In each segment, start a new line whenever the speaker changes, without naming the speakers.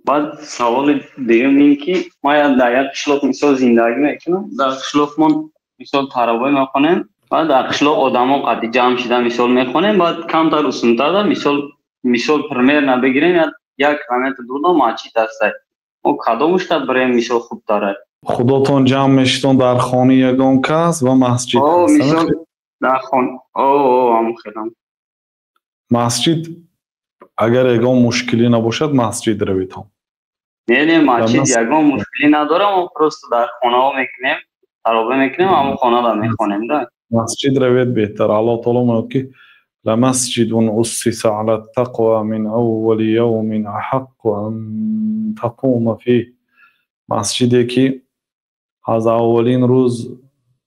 Баъд саволи дуюм ин ки ма дар як қишлоқ, мисол, зиндагӣ мекунам. Дар қишлоқмон, мисол, таровӣ мехонем. Баъд дар қишлоқ одамо қадди ҷамъ шида, мисол, мехонем. Баъд камтар усунтар, мисол, примерно бигирем, 1 километр дурда масҷид ҳастай. Мо кадомушта бирем, мисол, хубтара?
Худотон ҷамъ мешитон дар хонаи ягон кас ва масҷид?
Мисол, дар хон ҳамон хелам.
Масҷид, агар ягон мушкилӣ набошад, масҷид равитон.
Не, масҷид ягон мушкилӣ надорам. Мо просто дар хонаҳо мекунем, таровӣ мекунем, ҳамон хонада мехонем да.
Масҷид равед беҳтар. Аллоҳ таоло мегӯяд, ки: لمسجد أسس على التقوى من أول يوم أحق أن تقوم فيه. Масҷиде ки аз аввалин рӯз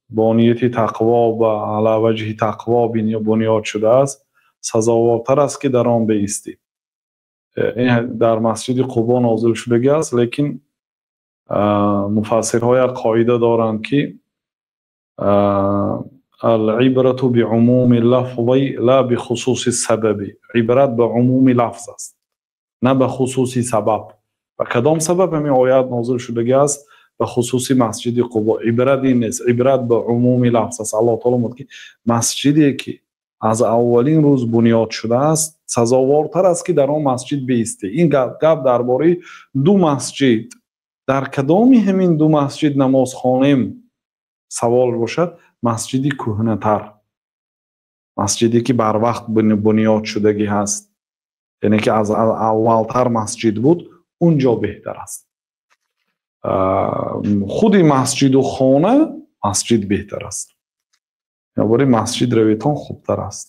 бо нияти тақво ба على وجه التقوى бунёд шудааст, сазовортар аст, ки дар он беистӣ. Ин дар масҷиди Қубо нозил шудагӣ аст, лекин муфассирҳо як қоида доранд, ки العبرة بعموم اللفظ لا بخصوص السبب. Ибрат ба умуми лафз аст, на ба хусуси сабаб. Ба кадом сабаб ҳамин оят нозил шудагӣ аст, ба хусуси масҷиди Қубо, ибрат ин нест, ибрат ба умуми лафз аст. Аллоҳ таоло мегӯяд, ки масҷиде ки аз аввалин рӯз бунёд шудааст, сазовортар аст, ки дар он масҷид биистӣ. Ин гап дар бораи ду масҷид, дар кадоми ҳамин ду масҷид намоз хонем савол бошад, масҷиди кӯҳнатар, масҷиде ки барвақт бунёд шудагӣ ҳаст, яъне ки аз аввалтар масҷид буд, он ҷо беҳтар аст. Худи масҷиду хона, масҷид беҳтар аст. Бори масҷид равитон хубтар аст.